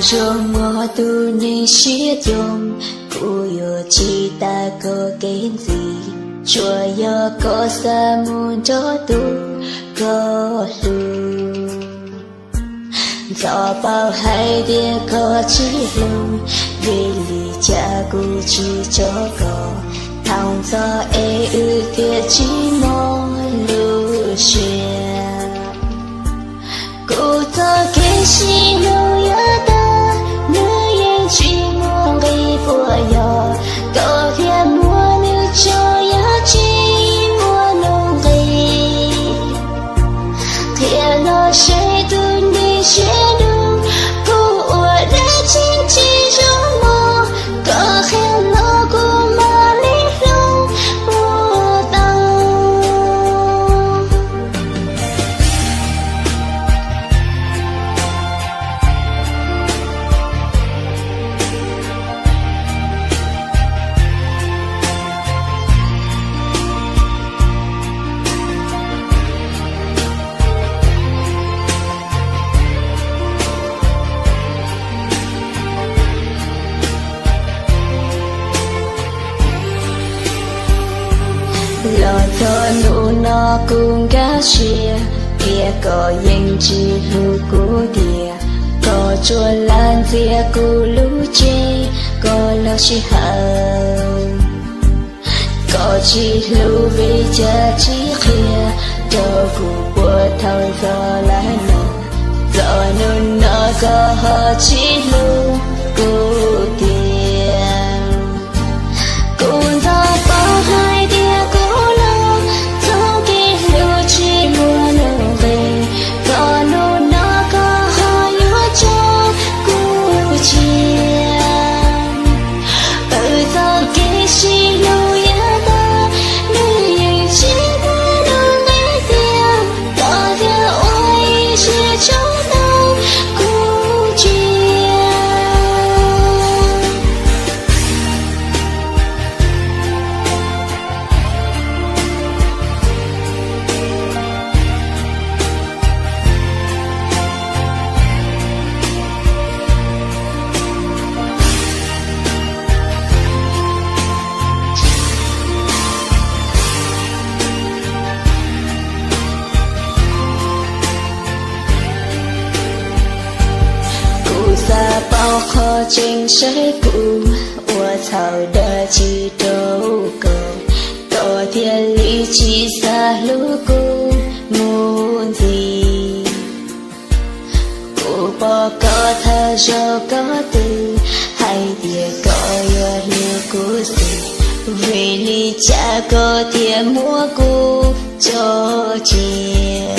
Zoo muaj tus neeg siab yoo, kuv yuav tsis tas koj kev ntxiv. Tsuas yog koj xav mus nrog tus koj hlub. Ntxov paub hais tias koj tsis hlub, vim li cas kuv tsis tso koj. Thaum ntxov es wb thiaj tsis mob lub siab. Kuv txoj kev sib hlub yuav tag, nws yeej tsis muaj nqis puas yog koj thiaj muab nws tso, yog tsis muaj nuj nqis. Qhia los seb tus neeg siab dub, kuv ua dab tsi tsis zoo mog, koj qhia los kuv mam li hlub ua tau. Los txog hnub no kuv nkag siab, qhia koj yeej tsis hlub kuv tiag. Koj tsuas lam ntxias kuv lub cev, koj lub sij hawm. Koj tsis hlub vim cas tsis qhia rau kuv puas thaum ntxov lawm no. Txog hnub no koj ho tsis hlub kuv tiag. Kuv ntxov paub hais tias kuv los txoj kev hlub tsis muaj nuj nqis, txog hnub no koj ho yuav tso kuv cia. Wb txoj kev sib hlub yuav tag, nws yeej tsis muaj nuj nqis tiag, koj thiaj ua ib siab tso tau kuv cia. Kuv xav paub qhov tseeb saib kuv ua txhaum dab tsi rau koj, koj thiaj li tsis xav hlub kuv mus ntxiv. Kuv pom koj thawj zaug koj twb hais tias koj yuav hlub kuv xwb, vim li cas koj thiaj muab kuv tso cia?